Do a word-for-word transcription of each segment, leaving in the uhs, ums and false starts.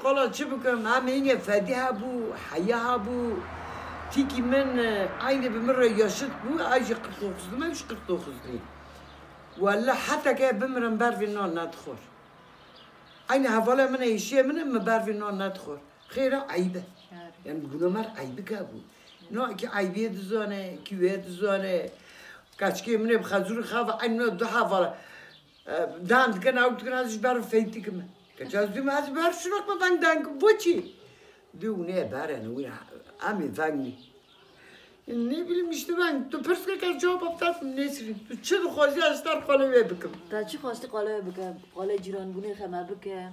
Qala çi bikim? Em hînê fedî hebû, heya hebû. Tîkî min, e, eynî bi min re yaşit bû, ez jî qirx dokuz dime, ew jî qirx dokuz dî. Welle heta ke bimirim bervê nan nedixwar. Eynî hevala min e, hêşiyê min e, min bervê nan nedixwar. Xêr e, eyb e. Şer. Yani bûna mer eybike bû. No ki eybiyê dizane, ki wê dizane. Keçikê min ê bi xezûrî xava, eynî no du hevala. E, dan dikin, ew dikin, ez ji ber feytî kim. Keç ez dûm, ez ber şirak me veng dan kim, bo çi? Dû ne berene, wî em ê veng nî. Ne bileyim işte ben, tu pirs ke kes cevap aptal Nesrin. Tu çi dixwazî ez ter qolê wê bikim. Te çi xwestî qolê wê bike? Qolê cîranbûnê xe me bike.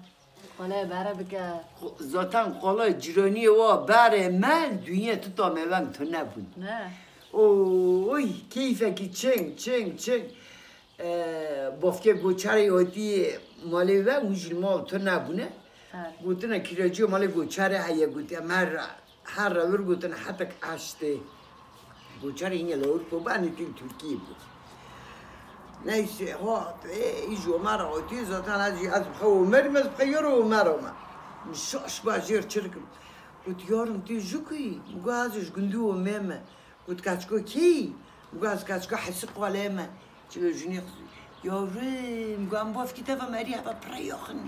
Qolê bere bike. Xo-, zaten qolê cîraniyê wa berê me, dinyê tu tamê veng tu nebûn. Ne. Oy, keyfekî çing, çing, çing. E, bavkê goçerê hatî malê ve, hûn jî li mal tu nebûne. Her. Gotine kiracîya malê goçerê heye, gotiye, em her, her rewir gotine hetek eştê. Goçerê yine li Ewropa bû, anî tî Tirkiyê bû. Neyse, hat, e, î ji Omer hatî, zaten ez jî, ez bi xwe Omerî me, ez bi xwe yaro Omer me. Min şaş bajêr çirkim. Got, yarim, tu ji ku yî? Min got, ez ji gundî Omê me. Got, keçko kê yî? Min got, ez keçko Hesî Qalê me. Çilo jinê xizû. Yavrum, got, em bavkî te ve merî heva pire yaxin.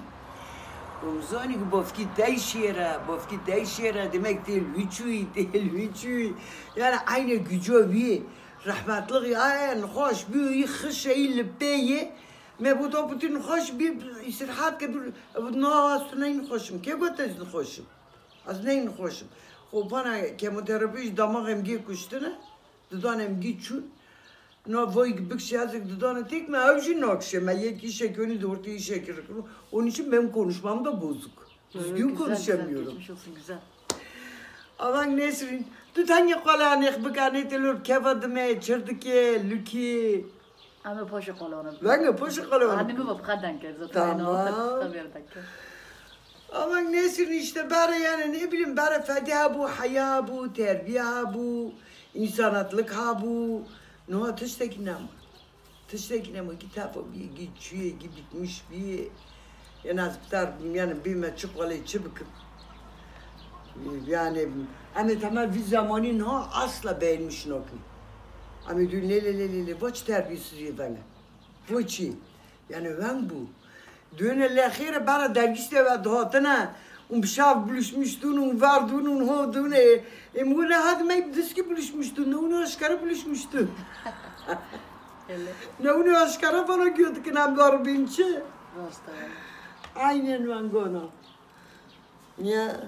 Got, min zanî ku bavkî te jî şêr e, bavkî te jî şêr e, demek tê li wî çûyî, tê li wî çûyî. Yani eynê güca wî. Rehmetlixî, ay, nixweş bû, yî xişe, yî li pê yê. Me got, tu nixweş bî, îstirahat ke, bî, na, ez tu neyê nixweşim. Kê got ez nixweşim? Ez neyê nixweşim. Xopana kemoterapî ji damaxê min gê kuştine, didanê min gê çûn. Na vayî bikişe, ezek didanê têk me, ew jî nakişe. Me yek îşekî onî di ortê îşekî rikirî. Onun için benim konuşmam da bozuk. Düzgün konuşamıyorum. Geçmiş olsun, güzel. Aman Nesrin, tu tengê qala nêx bikanê tê lor keva dime, çirdikê, lukî. Em ê paşê qalanan. Venge paşê qalanan. Anî min bi xwe denk kir, zaten. Tamam. Xwe vêr denk kir. Ama Nesrin işte bere yani ne bileyim bere fedî hebû, heya hebû, terbiye hebû, insanatlık hebû. Niha tiştekî nema. Tiştekî nema, gî tefa bî, gî çûyê, gî bitmiş bî. Yani ez bi ter, yani bî me çi qolê çi bikim. Yani em ê temel vî zemanî niha asla beğenmiş nakin. Em ê dû lê lê lê lê lê, va çi terbiyesizî venge. Bo çi? Yani weng bû. Dûne lê xêre bara dergîştê ve dihatine. Û bi şav buluşmuştun û vardun û hodune. Em wile hadi me diski buluşmuştun. Ne ûne aşkara buluşmuştun. Hele. Ne ûne aşkara bana götükün em dar bin çi? Rast e. Aynen wengona. Ya.